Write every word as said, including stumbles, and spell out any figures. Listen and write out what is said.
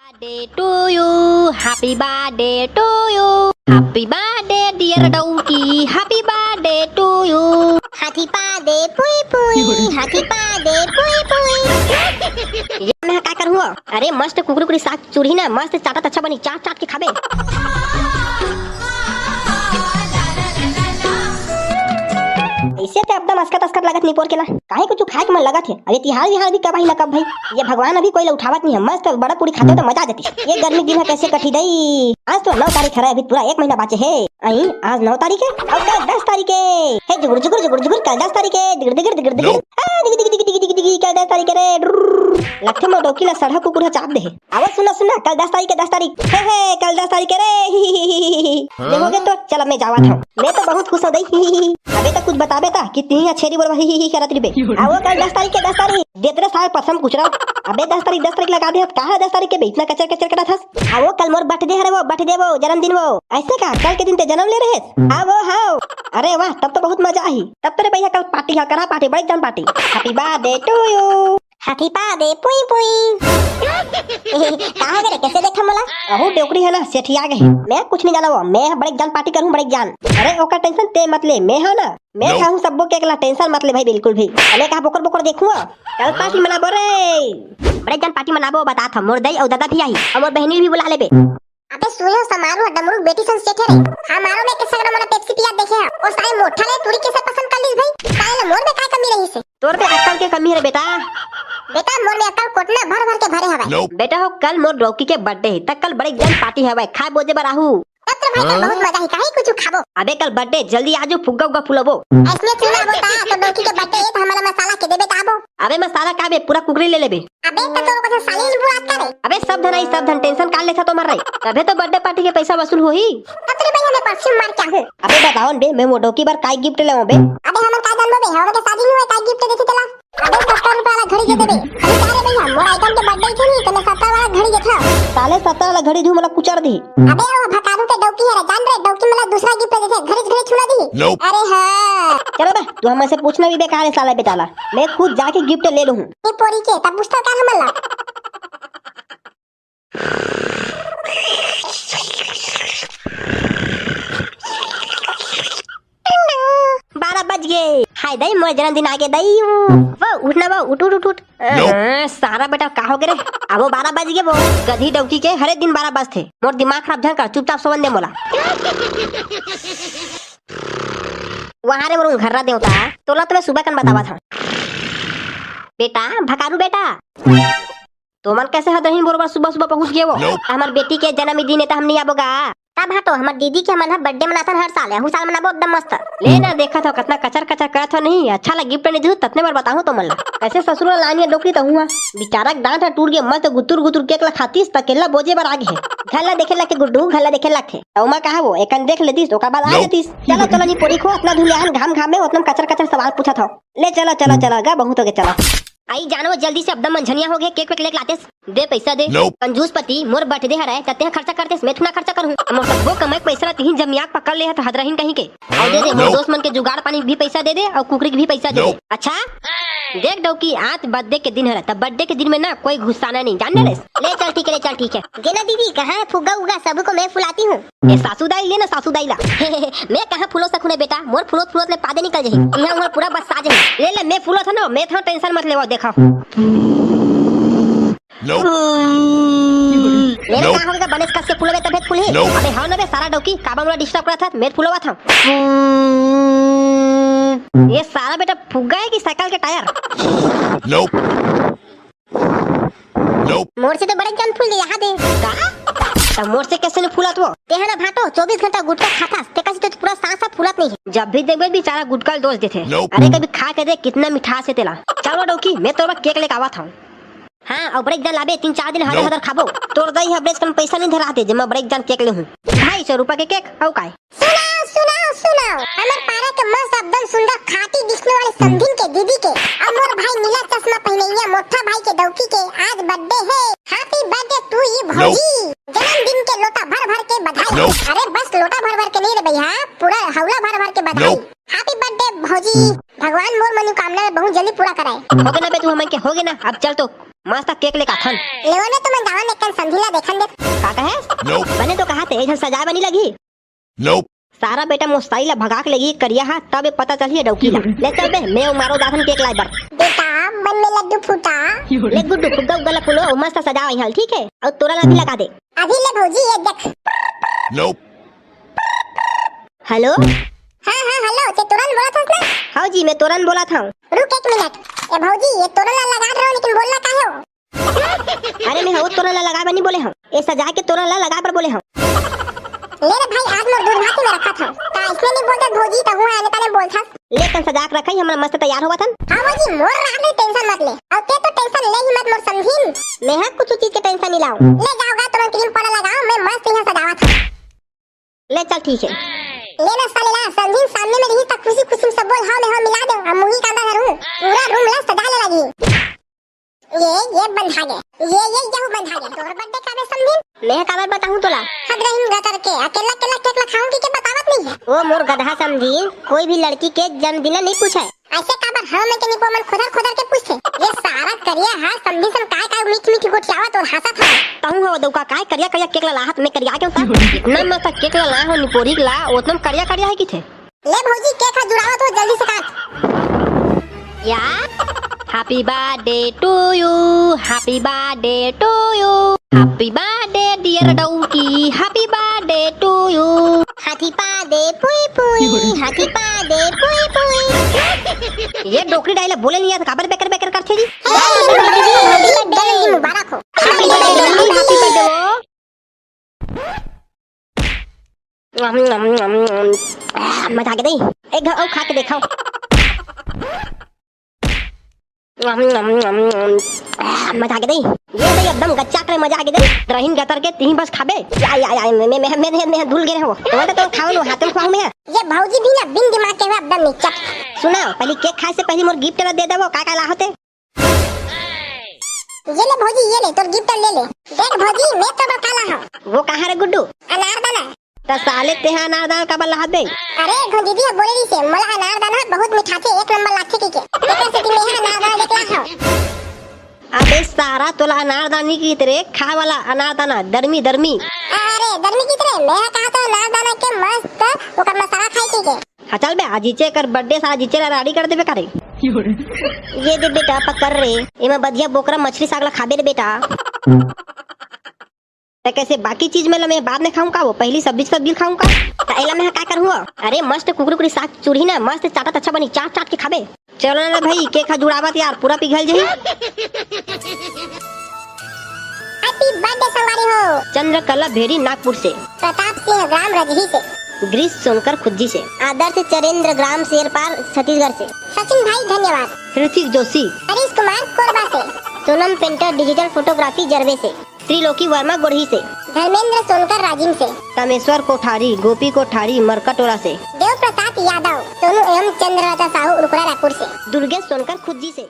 Birthday to you, happy birthday to you, happy birthday dear डौकी, happy birthday to you। हाथी पादे पुई पुई, हाथी पादे पुई पुई। ये मैं का करूँ? अरे मस्त कुकरी कुकरी साग चुरही ना, मस्त चाटत अच्छा बनी, चाट चाट के खाबे। ऐसे ते एकदम असकत असकत लगत निपोर के ला। काहे कुछ खाए के मन लगत हे। अरे तिहार विहार भी कब आई ना कब भाई। ये भगवान अभी कोई ला उठावत नहीं है। मस्त बड़ा पूरी खाते तो मजा आ जाती। ये गर्मी दिन है कैसे कटी दई। आज तो नौ तारीख है, अभी पूरा एक महीना बाचे है। आई आज नौ तारीख है और कल दस तारीख है। हे जुगुर जुगुर जुगुर जुगुर, कल दस तारीख है। दिगड़ दिगड़ दिगड़ दिगड़। आ, दिगी, दिगी, दिगी, कल दस तारीख है रे। ड्रुर्र। लगथे मोर डौकी ला सड़हा कुकुर ह चाप दे हे। आवो सुना सुना, कल दस तारीख है, दस तारीख। हे हे, कल दस तारीख है रे। ही, ही, ही, ही, ही। हाँ? देखोगे तो, चल अब मैं जावत हूँ। मैं तो बहुत खुश हूँ दई। ही, ही, ही। अबे तो कुछ बताबे ता कि तिही ह छेरी बोलवा ही, ही, ही करत रिबे। आवो कल दस तारीख है, दस तारीख। देत रे साल पसम कुचरा। अबे दस तारीख, दस तारीख लगा दे, का है दस तारीख के बे इतना कचर कचर करत हस? आवो कल मोर birthday हरे वो, birthday वो, जन्मदिन वो। ऐसे का? कल के दिन ते जन्म ले रहे? आवो, हाओ। अरे वाह, तब तो बहुत मजा आही। तब तो रे भैया कल party है, करा party, बड़े जान party। Happy birthday to you। हाथी पादे पुई पुई। का हो गे रे, कैसे देखा मोला? अहू डोकरी है ना, सेठिया गे। मैं कुछ नहीं जाना वो, मैं बड़े जान party करूँ, बड़े जान। अरे ओकर tension ते मत ले, मैं हो ना, मैं खाहूँ सब्बो cake ला, tension मत ले भाई बिल्कुल भी। अरे कहा बोकर बोकर देखूँ, कल party मनाबो रे। बड़े जान party मनाबो, बता था, मोर दई अउ दादा भी आही, अउ मोर बहनी भी बुला लेबे। अबे सुयो समारू ह डमरू बेटी सन सेठे रे। हमारो में के सगरा मोला Pepsi पिया देखे ह। ओ साले मोठा ले टूरी कैसे पसंद कर लीस भाई? साले मोर में काय कमी रही से? तोर में अक्कल के कमी है रे बेटा। बेटा मोर में अक्कल कोटना भर भर के भरे हवय। बेटा हो कल मोर डौकी के birthday है, त कल बड़े जन party हवय, खाए बोजे बर आहू। तब तो भाई कल बहुत मजा ही, काहे कुछ खाबो। अबे कल birthday, जल्दी आजो, फुग्गा उग्गा फुलाबो। ऐसने चुनाबो ता तो डौकी के birthday है, तो हमारा मसाला के देबे ताबो। अबे मसाला का बे, पूरा कुकरी ले लेबे। अबे, त तोर कथे साली नहीं बुलात का रे? अबे, सब धन आई, सब धन, tension का लेथा तो मर रही। तभे तो birthday party के पैसा वसूल होही। तब रे भैया, मैं perfume मार के आहूँ। अबे, बताओ न बे, मैं वो डौकी बर काय gift लेवं बे? अबे, हमन का जानबो बे, हमन के शादी नहीं हुआ, काय gift देथे तेला? अबे, सत्तर रुपया वाला घड़ी दे देबे। अबे, का रे भैया, मोर item के birthday थे नहीं, तने सत्तर वाला घड़ी देखा। साले, सत्तर वाला घड़ी दू, मोला कुचर दी। अबे, वो भकारू के डौकी है रे, जान रे, डौकी मोला दूसरा gift देथे, घड़ी घड़ी छुला दी। अरे हाँ। चलो बे, तू हमसे पूछना भी बेकार है साला बेटाला। मैं खुद जाके gift ले लूँ। ए पोरी के, तब पूछता का हमन ला? बारह बज गए। हाय दई, मोर जन्मदिन आगे दई। वो उठ ना वो, उठ, उठ, उठ, उठ। अ, सारा बेटा का हो गे रे? अब वो बारह बज गए वो। गधी डौकी के हरे दिन बारह बजथे। मोर दिमाग खराब झन कर, चुपचाप सोवन दे मोला। वहाँ रे मोर घर्रा देवता, तोला तो मैं सुबह कन बतावत हूँ। बेटा, भकारू बेटा, तो मन कैसे हदरहीन बोर बर सुबह सुबह पहुंच गए वो? हमर बेटी के जन्मदिन है त हम नहीं आबो गा। तब हाँ तो हमर दीदी के हमन ह birthday मनाथन हर साल, एहू साल मनाबो एकदम मस्त। ले ना देखत हो कतना कचर कचर करत हो नहीं, अच्छा ला gift नहीं दू ततने बर बताहूँ तो मन ला। कैसे ससुर ला लानिया डोकरी त हुआ। बेचारा के दांत ह टूट गए, मस्त गुतुर गुतुर cake ला खातीस त केला बोजे बर आ गे। घर ला देखे लगथे गुड्डू, घर ला देखे लगथे। त ओमा कहा वो एकन देख लेतीस ओकर बाद आ जातीस। चलो चलो नी पोरी खो, अतना धुलियान घाम घाम में ओतना कचर कचर सवाल पूछत हो। ले चलो चलो चलो गा, बहुत हो गए चलो। आई जानवर जल्दी से एकदम मंझनिया हो गए, cake वेक लेके लातेस। दे पैसा दे। कंजूस पति, मोर birthday हरय, त तेहा खर्चा करतेस, मैं थोड़ा खर्चा करूँ। मोर सब्बो कमाई के पैसा ला तिही जमियाक पकड़ ले ह त हदरहीन कहीं के। अउ दे दे, मोर दोस्त मन के जुगाड़ पानी भी पैसा दे दे, अउ कुकरी के भी पैसा दे दे। अच्छा? देख डौकी, आज birthday के दिन हरय, त birthday के दिन में ना कोई गुस्साना नहीं, जान ले? ले चल ठीक है, ले चल ठीक है। गेना दीदी, कहाँ है फुग्गा उग्गा? सभी को मैं फुलाती हूँ। ए सासू दाई, ले ना सासू दाई ला। मैं कहाँ फुलो सकूँ रे बेटा, मोर फुलोत फुलोत ले पादे निकल जाही। इहाँ उहाँ पूरा बस साजे हे। ले ले, मैं फुलोत हँव ना, मैं था tension मत लेवा, देखा। ले ना, का होगे, बनेस कस के फुलोबे तभे फुलही। अबे हव ना बे, सारा डौकी, काबर मोला disturb करत हस, मैं फुलोवत हँव। ये सारा बेटा फुग्गा है कि साइकिल के टायर? मोर से तो बड़े जन फूल दे, यहाँ दे। का? त मोर से कैसे नहीं फूलत वो? तेहा ना भाटो, चौबीस घंटा गुटखा खाथस, ते कसी तो पूरा सांस ह फूलत नहीं है। जब भी देखबे बेचारा गुटखा ल दोष देथे। अरे कभी खा के देख कितना मिठास है तेला। चल वो डौकी, मैं तोर बर cake लेके आवत हँव। हाँ, अउ बड़े जन लाबे, तीन चार दिन हदर हदर खाबो। तोर दाई ह बड़े कन पैसा नहीं धराते, जेमा बड़े जन cake लेहूँ। ढाई सौ रुपया के cake, अउ काय? सुनाओ, सुनाओ, सुनाओ। हमर पारा के मस्त एकदम सुंदर खाटी दिखने वाले समधिन के दीदी के अउ मोर भाई नीला चश्मा पहनइया मोटा भाई के डौकी के आज birthday है। Happy birthday to you भौजी। जन्मदिन के लोटा भर भर के बधाई। अरे बस लोटा भर भर के नहीं रे भैया, पूरा हौला भर भर के बधाई। Happy birthday भौजी। भगवान मोर मनोकामना ला बहुत जल्दी पूरा कराए। होगे ना बे तू हमन के, होगे ना, अब चल तो। मस्त केक लेके आथन। लेवन में तुमन जावन, एक कन समधी ला देखन दे। का कहे? बने तो कहा थे, एक झन सजाए बनी लगी। सारा बेटा मोस्ताई ला भगा के लेगी करिया हा, तब ये पता चलही डौकी ला। ले चल बे, मैं मारो जाथन केक लाए बर। बेटा, मन में लड्डू फूटा। ले गुड्डू, फुग्गा उग्गा ला फूलो, मस्त सजाओ यहाँ, ठीक है? और तोरा ला भी लगा दे। अभी ले भौजी, ये देख। हेलो। हाँ, हाँ, हेलो, ते तोरन बोलत हस ना? हाँ जी, मैं तोरन बोलत हूँ। रुक एक मिनट। ए भौजी, ये तोरन ला लगा रहो, लेकिन बोलना काहे हो? अरे, मैं हवो तोरन ला लगा बर नहीं बोले हूँ, ये सजा के तोरन ला लगा बर बोले हूँ। ले रे भाई, आज मोर दुर्भाग्य में रखा था। का इसने नहीं बोलते भौजी, तो हूँ आने ताने बोलथस। ले कन सजा के रखा ही, हमरा मस्त तैयार होवत हन। हाँ भौजी, मोर राह ले टेंशन मत ले। और ते तो टेंशन ले ही मत मोर समझिन। मैं हाँ कुछ चीज के टेंशन नहीं लाऊं। ले जाओगा तुरंत क्रीम पाउडर लगाओ, मैं मस्त यहाँ सजावा था। ले चल ठीक है। ले ना साले ला, समझिन सामने में रही त खुशी खुशी सब बोल, हाँ मैं हाँ मिला दे, अब मुही कांदा धरू। पूरा रूम ला सजा ले लगी। ये, ये बंधा गे। ये, ये, ये बंधा गे। तोर बर्थडे काबर समझिन? मैं काबर बताऊं तोला? हद रहीन गतर के, अकेला, अकेला केक ला खाऊं कि के बतावत नहीं है। ओ मोर गधा समझिन, कोई भी लड़की के जन्मदिन ला नहीं पूछे। ऐसे काबर हम में के निको मन खुदर, खुदर के पूछे। ये सारा करिया है, समझिन सन काय, काय मीठी, मीठी गोठियावत और हंसत है। तहूं हो दउका, काय करिया, करिया केक ला लाहत में करिया क्यों था? इतना मस्त केक ला ला हो निपोरी ला, उतना करिया, करिया है कि थे? ले भौजी, केक ह जुड़ावत हो, जल्दी से काट। या Happy birthday to you, happy birthday to you, happy birthday dear डौकी, happy birthday to you। हाथी पादे पुई पुई, हाथी पादे पुई पुई। ये डोकरी डायलॉग बोले नहीं आता, काबर बेकर बेकर करथे जी? Happy birthday, happy birthday, मुबारक हो। Happy birthday, happy birthday। आह, मजा आ गया दे। एक घाव अउ खा के देखो। आह, मजा आ गया दे। ये दे एकदम गच्चा करे, मजा आ गया दे। रहीन गतर के तिही बस खाबे। या, या, या, मैं, मैं, मैं, मैं, मैं धुल गए हो। तो तो खाओ लो, हाथ में खाओ मैं। ये भौजी भी ना बिन दिमाग के हुए एकदम निचट। सुना, पहली केक खाए से पहली मोर गिफ्ट ला दे देवो, का का ला होते? ये ले भौजी, ये ले, तोर गिफ्ट ले ले। देख भौजी, मैं तो बकाला हूँ। वो कहाँ रे गुड्डू? अनारदाना। त साले तेहा अनारदाना काबर लाहत बे? अरे, घोंजीदी ह बोले रहिसे, मोला अनारदाना बहुत मिठाथे, एक नंबर लागथे कहिके। तेकर सेती मैं ह अनारदाना लेके आए हूँ। अबे सारा, तोला अनारदाना नहीं कहित रे, खाए वाला अनारदाना, दरमी, दरमी। अरे, दरमी कहित रे, मैं ह कहा तो अनारदाना के मस्त ओकर मसाला खाई कहिके। हाँ, चल बे, आज इचे कर बर्थडे, साला जिचे ला राड़ी कर देबे का रे? ये दे बेटा, पकड़ रे, एमा बढ़िया बोकरा मछली साग ला खाबे रे बेटा। त कैसे बाकी चीज में ला मैं बाद में खाऊं का, वो पहली सब्जी सब्जी खाऊं का? त एला मैं का करूं? अरे मस्त कुकरी कुकरी साग चुरही ना, मस्त चाटत अच्छा बनी, चाट चाट के खाबे। चलो ना भाई, केक ह जुड़ावत यार, पूरा पिघल जाही। Happy birthday संगवारी हो। चंद्रकला भेरी नागपुर से। प्रताप सिंह ग्राम रजही से। ग्रीस सोनकर खुज्जी से। आदर्श चरेंद्र ग्राम शेरपार छत्तीसगढ़ से। सचिन भाई धन्यवाद। ऋतिक जोशी। हरीश कुमार कोरबा से। सोनम पेंटर डिजिटल फोटोग्राफी जरवे से। त्रिलोकी वर्मा गोड़ही से। धर्मेंद्र सोनकर राजिम से। कामेश्वर कोठारी, गोपी कोठारी मरकाटोला से। देव प्रसाद यादव, सोनू एवं चंद्रलता साहू उरकुरा रायपुर से। दुर्गेश सोनकर खुज्जी से।